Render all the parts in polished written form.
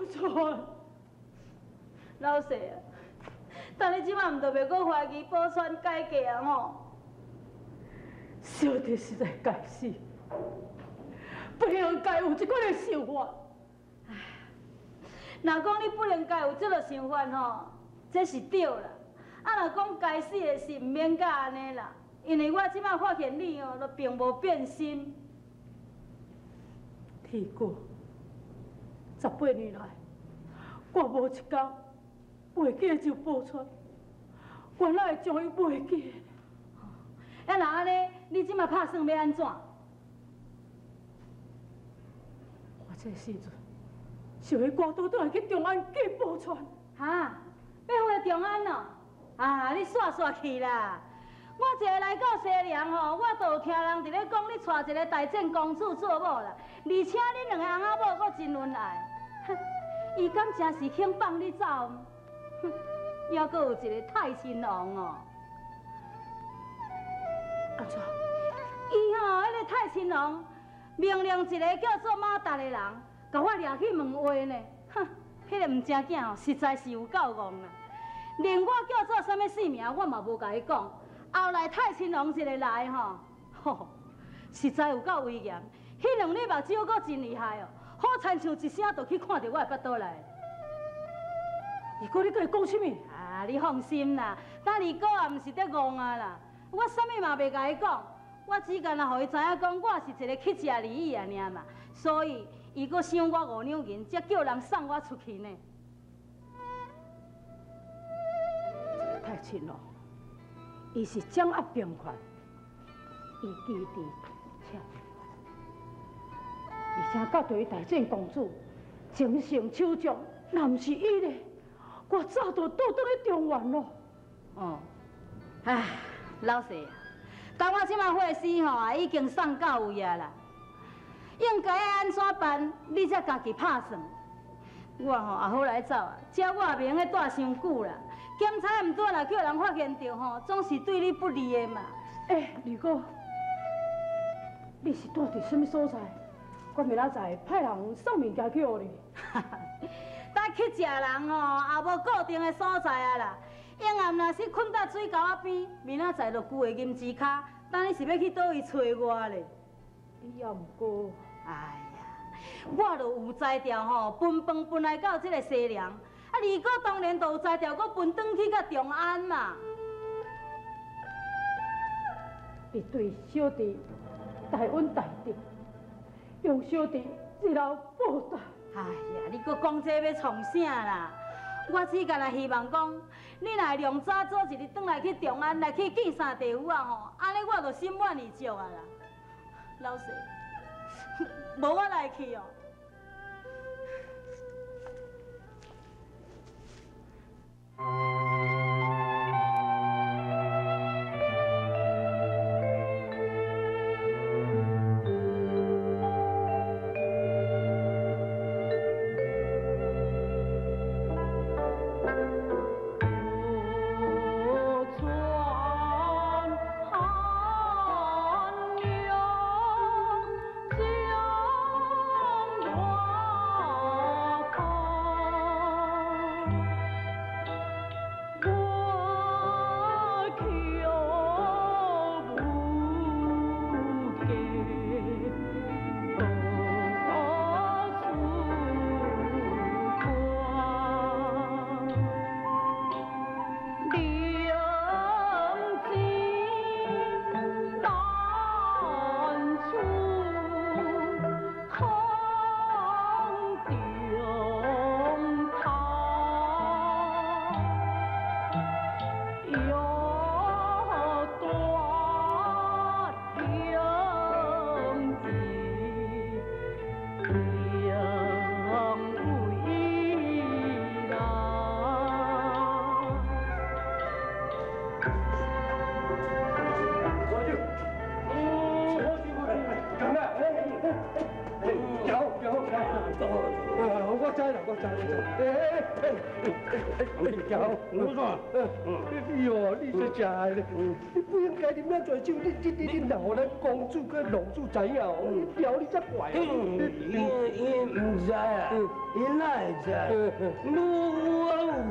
寶釧。老細啊，但你這擺毋著袂閣懷疑寶釧改嫁啊吼？小弟實在該死，不應該有這款的想法。若講你不應該有這個想法吼，這是對啦。啊，若講該死的是毋免甲按呢啦，因為我這擺發現你哦，都並無變心。天哥，18年來，我無一工袂記得寶釧，我哪會將伊袂記？啊，若按呢，你這擺拍算欲按怎？我這時陣想欲趕倒轉來去長安見寶釧。哈？欲回長安哦？啊，你煞煞去啦！我一个來到西涼吼，我就有聽人佇咧講，你娶一个大正公主做某啦，而且恁兩个翁仔某閣真恩愛。哼，伊敢真是肯放你走？哼，猶閣有一個太親王哦。按怎？伊吼，彼個太親王命令一个叫做馬達的人，共我掠去問話呢。哼，彼個毋正囝吼，實在是有夠戇啦。連我叫做啥物姓名，我嘛無共伊講。後來太親王一个來吼，吼，實在有夠威嚴。彼兩粒目睭閣真厲害哦，好親像一聲就去看著我的腹肚內。二哥，你閣會講啥物？啊，你放心啦，等二哥也毋是得戇啊啦。我啥物嘛袂共伊講，我只干焦予伊知影講我是一個乞食兒女啊爾嘛，所以伊閣賞我5兩銀，才叫人送我出去呢。太親咯，伊是掌握兵權，伊記佇赤，而且佮對大正公主情聖手足，若毋是伊咧，我早就倒轉去中原咯。哦，唉，老細啊，當我這擺貨絲吼已經送到位啊啦，應該愛按怎辦，你才家己拍算。我吼也好來走啊，這我也袂用得蹛傷久啦。檢查毋對，若叫人發現著吼，總是對你不利的嘛。欸，二哥，你是蹛佇啥物所在？我明仔載派人送物件去予你。當乞食人吼，也無固定的所在啊啦。永暗若是睏佇水溝仔邊，明仔載就舊的金枝跤，等你是欲去佗位揣我咧？你也毋過，哎呀，我就有才調吼，分飯分來到這个西涼。啊，二哥當然就有才調，閣分轉去到長安嘛。你對小弟大恩大德，讓小弟日後報答。哎呀，你閣講這欲創啥啦？我只干焦希望講，你若會量早早一日轉來去長安來去見三弟夫啊吼，按呢我就心滿意足啊啦。老細，無我來去哦。寶釧。知啦，我知，我知。哎哎哎哎哎，骄，我怎？你哦，你这食的咧，你不应该啉遐济酒，你你你你若予咱公主佮龙主知影哦，你料你才怪。伊伊毋知啊，伊哪会知？我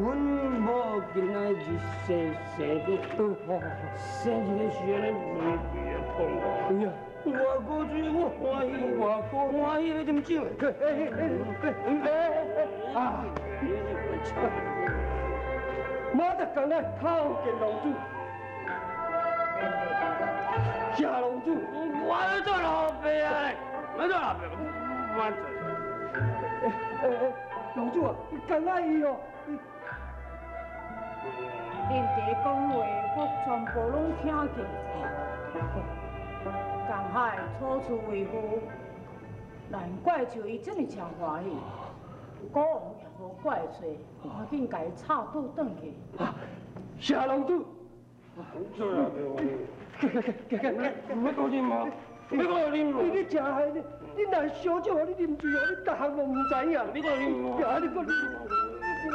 阮某今仔日生生的，生一个时阵咧，碰哎呀！外国水，我欢喜，外国欢喜欲啉酒。哎哎哎哎哎啊！马达刚来叩见龙主，谢龙主。我要做老爸啊！我做老爸，我做。哎哎，龙主啊，刚来伊哦。恁伫讲话，我全部攏听见。江海初次为夫，难怪就伊这么诚欢喜。国王也无怪罪，赶紧共伊插倒转去。谢龙主。做老爸，欲阁啉无？欲阁啉无？你你食害呢？你若烧酒予你啉醉哦，你逐项拢毋知影。你阁啉无？啊，你阁啉？你真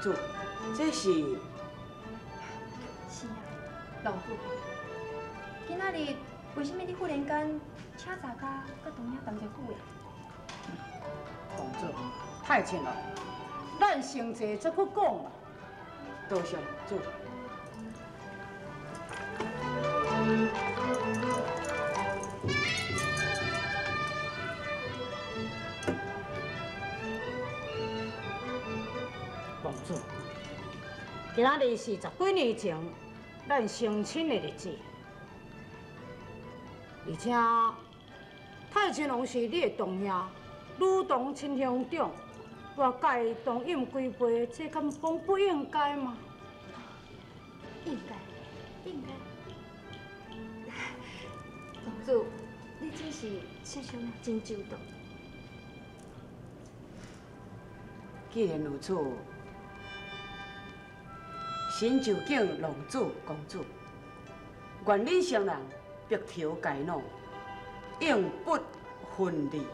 主，这是是啊，老主。今仔日为啥物你忽然间请大家佮唐兄同齐赴宴？公主，太亲了，咱先坐再去讲啦。多谢主。公主，今仔日是十几年前咱成亲的日子，而且太亲王是你的堂兄，女同亲兄长，我佮伊同饮几杯，这敢讲不应该吗？应该，应该。公主，你真是设想得真周到。既然如此，臣就敬龙主、公主，愿恁双人白头偕老，永不分离。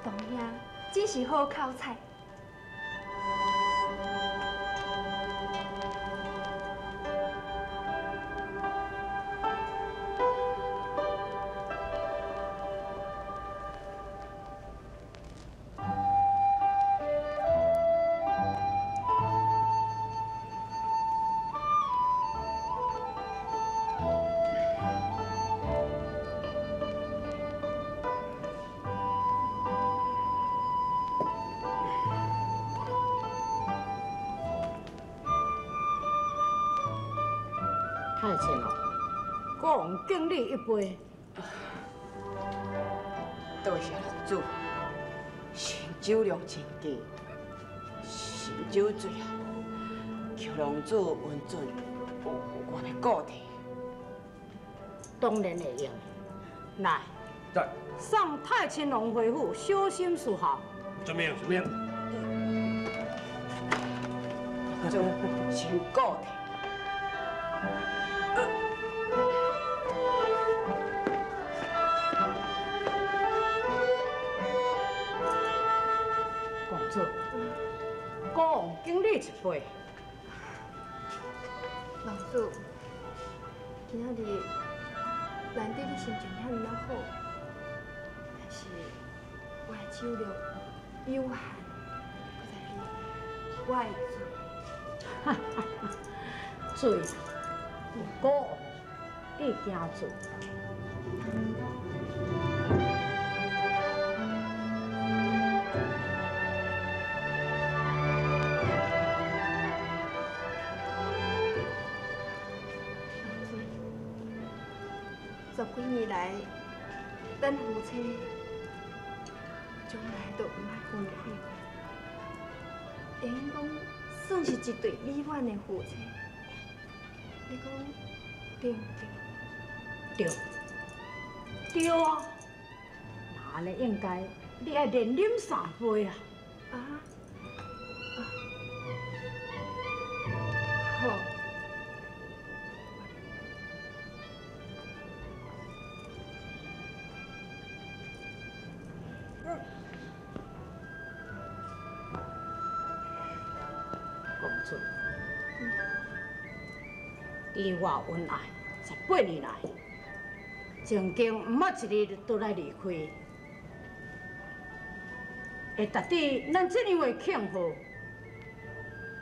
唐兄真是好口才。太亲了，国王敬你一杯。多谢龙主，臣酒量真低，臣酒醉啊，求龙主允准，我欲告退。当然会用。来，在送太亲王回府，小心伺候。遵命，遵命。主，臣告退。公主，国王敬你一杯。老主，今仔日难得你心情遐尔仔好，但是我的酒量有限，阁再是我会醉。醉，有国王，你惊醉？十几年来，咱夫妻從來都毋捌分開過，會用講算是一對美滿的夫妻。你講對毋對？對，對啊！那按呢應該，你愛連飲三杯啊！啊？好。公主，你我恩愛18年來，曾經毋捌一日倒來離開，會值得咱這樣的慶賀。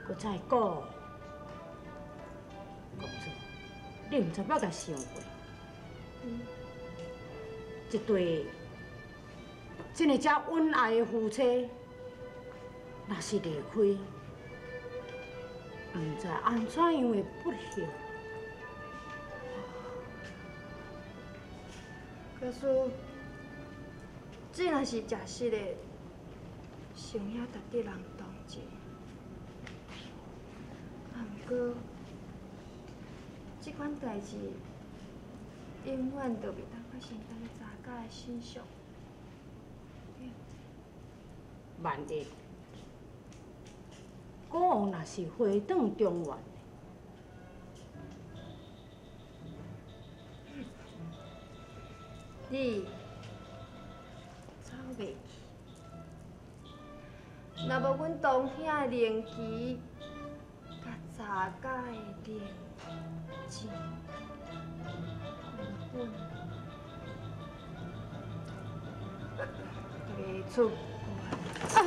閣再講，公主，你毋知捌共想過，一對這呢遮恩愛的夫妻，若是離開，毋知按怎樣的不幸。可是，這若是誠實的，想遐值得人同情。啊，毋過，這款代誌永遠都袂當發生佇咱查家的身上。萬一，國王若是回轉中原，你走袂去。若無阮堂兄的靈旗，佮查家的靈情，根本袂出关。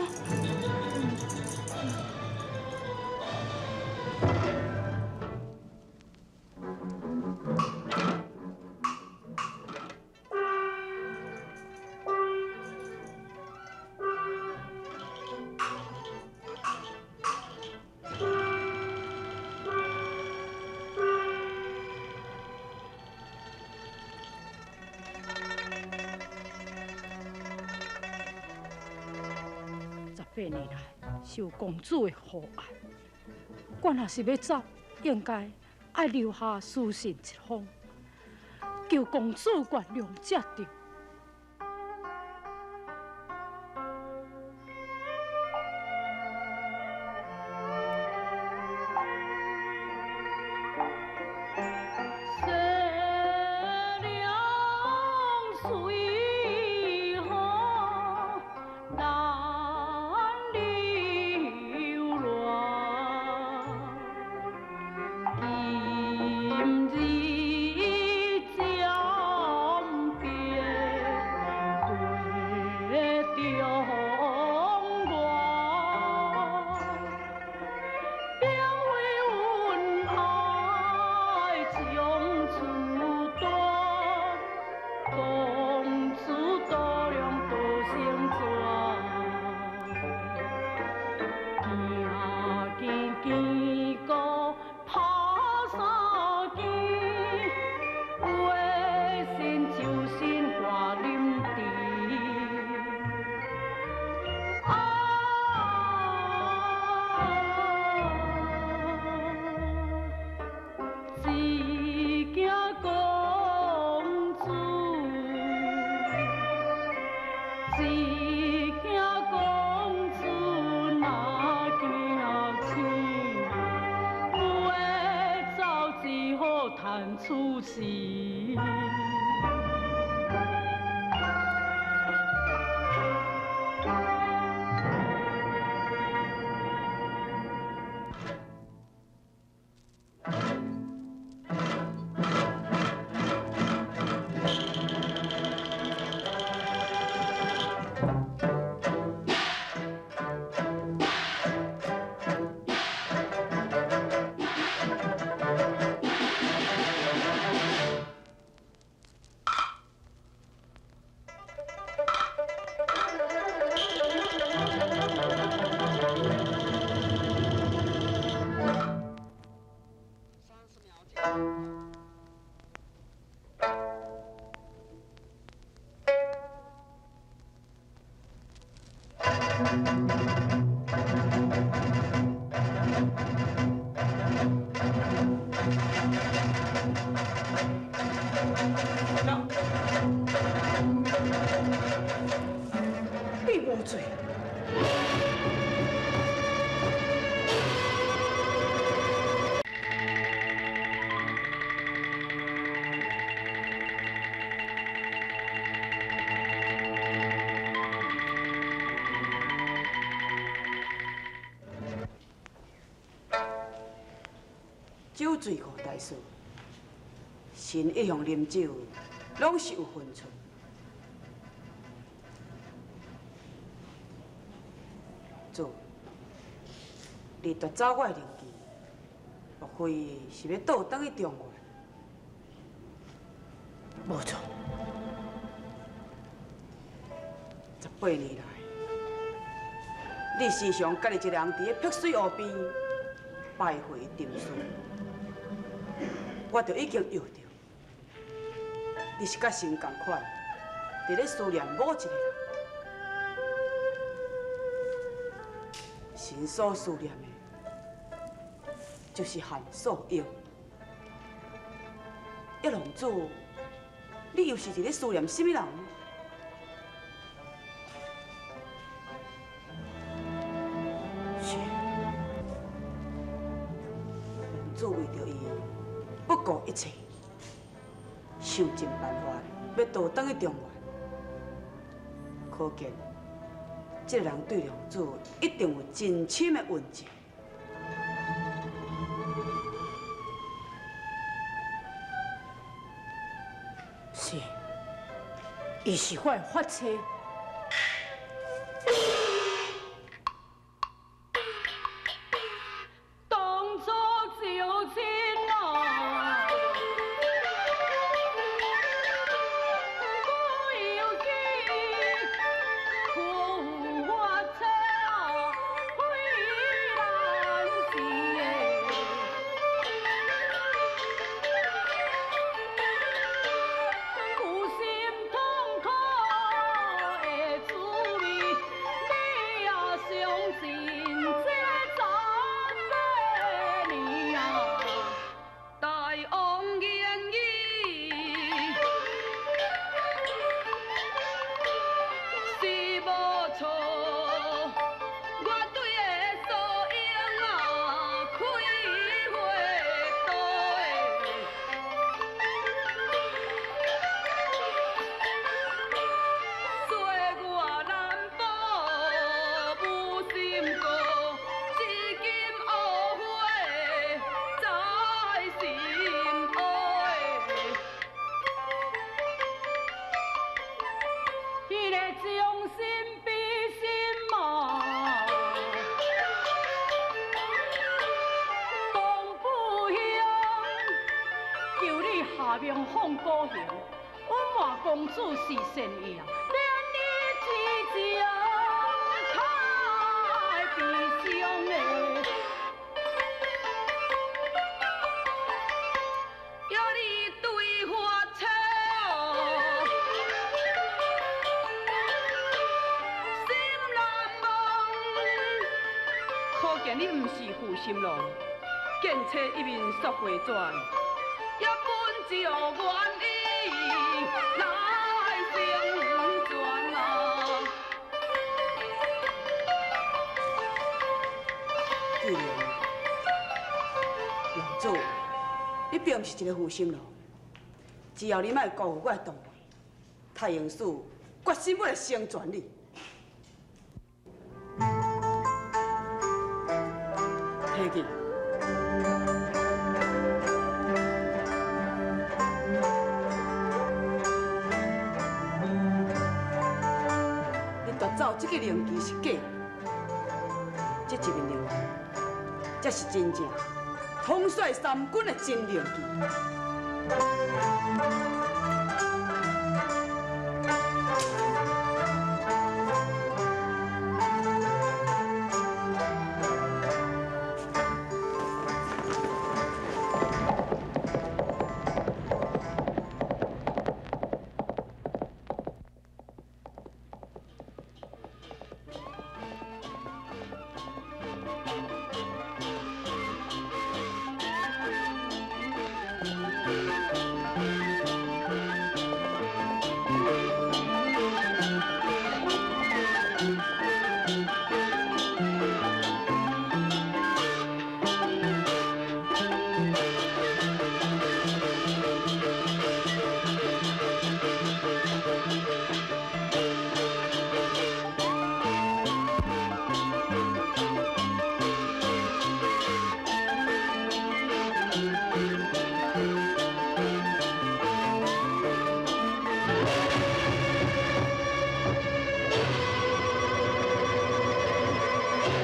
18年來受公主的厚愛，我若是欲走，應該愛留下書信一封，求公主原諒才對。出世。你無罪。酒醉五大事，神一向啉酒，攏是有分寸。主，你夺走我的灵机，莫非是欲倒转去中原？无错。18年来，你时常家己一个人伫咧碧水湖边徘徊沉思，我就已经臆著，你是佮神仝款，伫咧思念某一个人。神所思念的，就是韩素英。叶龙子，你又是伫咧思念什么人呢？是，龙子为著伊不顾一切，想尽办法欲逃转去中原，可见这个人对龙子一定有真深的恩情。是，伊是我的发妻。当初就亲啊，不由己，苦发妻啊，非难事的。有心痛苦的滋味，你也尝尽这18年啊！大王言语是无错，我对个素英啊开花刀的。岁月难保无心过，至今后悔在心爱。彼个将心比心嘛，东富兄，求你下命放孤行，隐瞒公子是善意啊，连你之情太悲伤的。要你对我笑，心难忘。可见你毋是负心郎，见妻一面速回转，也本就愿意来成全啊。既然龙子，你并毋是一个负心郎，只要你莫辜负我的当话，太阳使决心欲来成全你。提去。你夺走这个灵旗是假的，这一面灵旗才是真正统帅三军的真灵旗。